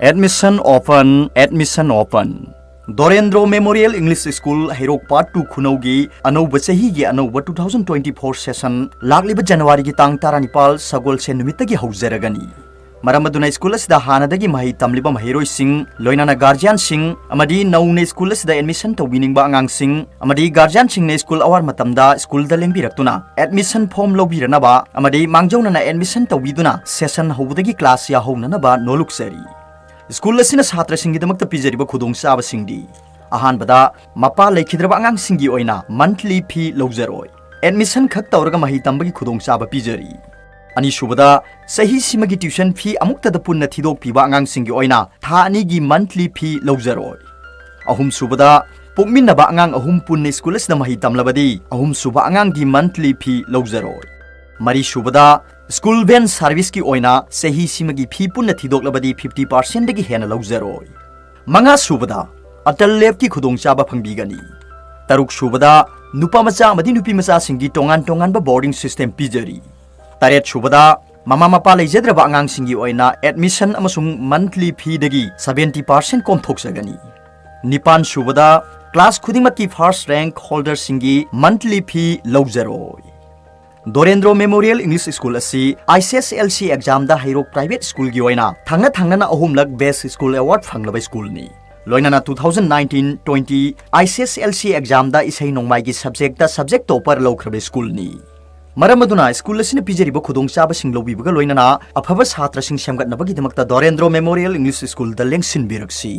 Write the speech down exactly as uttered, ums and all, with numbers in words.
Admission open, admission open. Dorendro Memorial English School, ꯍꯩꯔꯣꯛ Part two ꯈꯨꯅꯧꯒꯤ ꯑꯅꯧꯕ ꯆꯍꯤꯒꯤ ꯑꯅꯧꯕ two thousand twenty four session ꯂꯥꯛꯂꯤꯕ ꯖꯅꯋꯥꯔꯤꯒꯤ ꯇꯥꯡ ꯇꯔꯥꯅꯤꯄꯥꯜ, ꯁꯒꯣꯜꯁꯦꯟ ꯅꯨꯃꯤꯠꯇꯒꯤ ꯍꯧꯖꯔꯒꯅꯤ꯫ ꯃꯔꯝ ꯑꯗꯨꯅ ꯁ꯭ꯀꯨꯜ ꯑꯁꯤꯗ ꯍꯥꯟꯅꯗꯒꯤ ꯃꯍꯩ ꯇꯝꯂꯤꯕ ꯃꯍꯩꯔꯣꯏꯁꯤꯡ, ꯂꯣꯏꯅꯅ ꯒꯥꯔꯖꯤꯌꯥꯟꯁꯤꯡ ꯑꯃꯗꯤ ꯅꯧꯅ ꯁ꯭ꯀꯨꯜ ꯑꯁꯤꯗ ꯑꯦꯗꯃꯤꯁꯟ ꯇꯧꯕꯤꯅꯤꯡꯕ ꯑꯉꯥꯡꯁꯤꯡ ꯑꯃꯗꯤ ꯒꯥꯔꯖꯤꯌꯥꯟꯁꯤꯡꯅ ꯁ꯭ꯀꯨꯜ ꯑꯋꯥꯔ ꯃꯇꯝꯗ ꯁ꯭ꯀꯨꯜꯗ ꯂꯦꯡꯕꯤꯔꯛꯇꯨꯅ ꯑꯦꯗꯃꯤꯁꯟ ꯐꯣꯔꯝ ꯂꯧꯕꯤꯔꯅꯕ ꯑꯃꯗꯤ ꯃꯥꯡꯖꯧꯅꯅ ꯑꯦꯗꯃꯤꯁꯟ ꯇꯧꯕꯤꯗꯨꯅ ꯁꯦꯁꯟ ꯍꯧꯕꯗꯒꯤ ꯀ꯭ꯂꯥꯁ ꯌꯥꯍꯧꯅꯅꯕ ꯅꯣꯂꯨꯛꯆꯔꯤ꯫ ꯁ꯭ꯀꯨꯜ ꯑꯁꯤꯅ ꯁꯥꯇ꯭ꯔꯁꯤꯡꯒꯤꯗꯃꯛꯇ ꯄꯤꯖꯔꯤꯕ ꯈꯨꯗꯣꯡꯆꯥꯕꯁꯤꯡꯗꯤ: ꯑꯍꯥꯟꯕꯗ, ꯃꯄꯥ ꯂꯩꯈꯤꯗ꯭ꯔꯕ ꯑꯉꯥꯡꯁꯤꯡꯒꯤ ꯑꯣꯏꯅ ꯃꯟꯊꯂꯤ ꯐꯤ ꯂꯧꯖꯔꯣꯏ꯫ ꯑꯦꯗꯃꯤꯁꯟ ꯈꯛ ꯇꯧꯔꯒ ꯃꯍꯩ ꯇꯝꯕꯒꯤ ꯈꯨꯗꯣꯡꯆꯥꯕ ꯄꯤꯖꯔꯤ꯫ ꯑꯅꯤꯁꯨꯕꯗ, ꯆꯍꯤꯁꯤꯃꯒꯤ ꯇ꯭ꯌꯨꯁꯟ ꯐꯤ ꯑꯃꯨꯛꯇꯗ ꯄꯨꯟꯅ ꯊꯤꯗꯣꯛꯄꯤꯕ ꯑꯉꯥꯡꯁꯤꯡꯒꯤ ꯑꯣꯏꯅ ꯊꯥ ꯑꯅꯤꯒꯤ ꯃꯟꯊꯂꯤ ꯐꯤ ꯂꯧꯖꯔꯣꯏ꯫ ꯑꯍꯨꯝꯁꯨꯕꯗ, ꯄꯣꯛꯃꯤꯟꯅꯕ ꯑꯉꯥꯡ ꯑꯍꯨꯝ ꯄꯨꯟꯅ ꯁ꯭ꯀꯨꯜ ꯑꯁꯤꯗ ꯃꯍꯩ ꯇꯝꯂꯕꯗꯤ ꯑꯍꯨꯝꯁꯨꯕ ꯑꯉꯥꯡꯒꯤ ꯃꯟꯊꯂꯤ ꯐꯤ ꯂꯧꯖꯔꯣꯏ꯫ ꯃꯔꯤꯁꯨꯕꯗ, ꯁ꯭ꯀꯨꯜ ꯚꯦꯟ ꯁꯥꯔꯚꯤꯁꯀꯤ ꯑꯣꯏꯅ ꯆꯍꯤꯁꯤꯃꯒꯤ ꯐꯤ ꯄꯨꯟꯅ ꯊꯤꯗꯣꯛꯂꯕꯗꯤ fifty percentꯗꯒꯤ ꯍꯦꯟꯅ ꯂꯧꯖꯔꯣꯏ꯫ ꯃꯉꯥꯁꯨꯕꯗ, ꯑꯇꯜ ꯂꯦꯞꯀꯤ ꯈꯨꯗꯣꯡꯆꯥꯕ ꯐꯪꯕꯤꯒꯅꯤ꯫ ꯇꯔꯨꯛꯁꯨꯕꯗ, ꯅꯨꯄꯥ ꯃꯆꯥ ꯑꯃꯗꯤ ꯅꯨꯄꯤ ꯃꯆꯥꯁꯤꯡꯒꯤ ꯇꯣꯉꯥꯟ ꯇꯣꯉꯥꯟꯕ ꯕꯣꯔꯗꯤꯡ ꯁꯤꯁꯇꯦꯝ ꯄꯤꯖꯔꯤ꯫ ꯇꯔꯦꯠꯁꯨꯕꯗ, ꯃꯃꯥ ꯃꯄꯥ ꯂꯩꯖꯗ꯭ꯔꯕ ꯑꯉꯥꯡꯁꯤꯡꯒꯤ ꯑꯣꯏꯅ ꯑꯦꯗꯃꯤꯁꯟ ꯑꯃꯁꯨꯡ ꯃꯟꯊꯂꯤ ꯐꯤꯗꯒꯤ seventy percent ꯀꯣꯝꯊꯣꯛꯆꯒꯅꯤ꯫ ꯅꯤꯄꯥꯟꯁꯨꯕꯗ, ꯀ꯭ꯂꯥꯁ ꯈꯨꯗꯤꯡꯃꯛꯀꯤ ꯐꯥꯔꯁ ꯔꯦꯡꯛ ꯍꯣꯜꯗꯔꯁꯤꯡꯒꯤ ꯃꯟꯊꯂꯤ ꯐꯤ ꯂꯧꯖꯔꯣꯏ꯫ ꯗꯣꯔꯦꯟꯗ꯭ꯔꯣ Memorial English School ꯑꯁꯤ ICSLC examꯗ ꯍꯩꯔꯣꯛ ꯄ꯭ꯔꯥꯏꯚꯦꯠ ꯁ꯭ꯀꯨꯜꯒꯤ ꯑꯣꯏꯅ ꯊꯪꯅ ꯊꯪꯅꯅ ꯑꯍꯨꯝꯂꯛ Best School Award ꯐꯪꯂꯕ ꯁ꯭ꯀꯨꯜꯅꯤ꯫ ꯂꯣꯏꯅꯅ two thousand nineteen twenty ICSLC examꯗ ꯏꯁꯩ ꯅꯣꯡꯃꯥꯏꯒꯤ ꯁꯕꯖꯦꯛꯇ ꯁꯕꯖꯦꯛ ꯇꯣꯄꯔ ꯂꯧꯈ꯭ꯔꯕ ꯁ꯭ꯀꯨꯜꯅꯤ꯫ ꯃꯔꯝ ꯑꯗꯨꯅ ꯁ꯭ꯀꯨꯜ ꯑꯁꯤꯅ ꯄꯤꯖꯔꯤꯕ ꯈꯨꯗꯣꯡꯆꯥꯕꯁꯤꯡ ꯂꯧꯕꯤꯕꯒ ꯂꯣꯏꯅꯅ ꯑꯐꯕ ꯁꯥꯇ꯭ꯔꯁꯤꯡ ꯁꯦꯝꯒꯠꯅꯕꯒꯤꯗꯃꯛꯇ ꯗꯣꯔꯦꯟꯗ꯭ꯔꯣ Memorial English Schoolꯗ ꯂꯦꯡꯁꯤꯟꯕꯤꯔꯛꯁꯤ꯫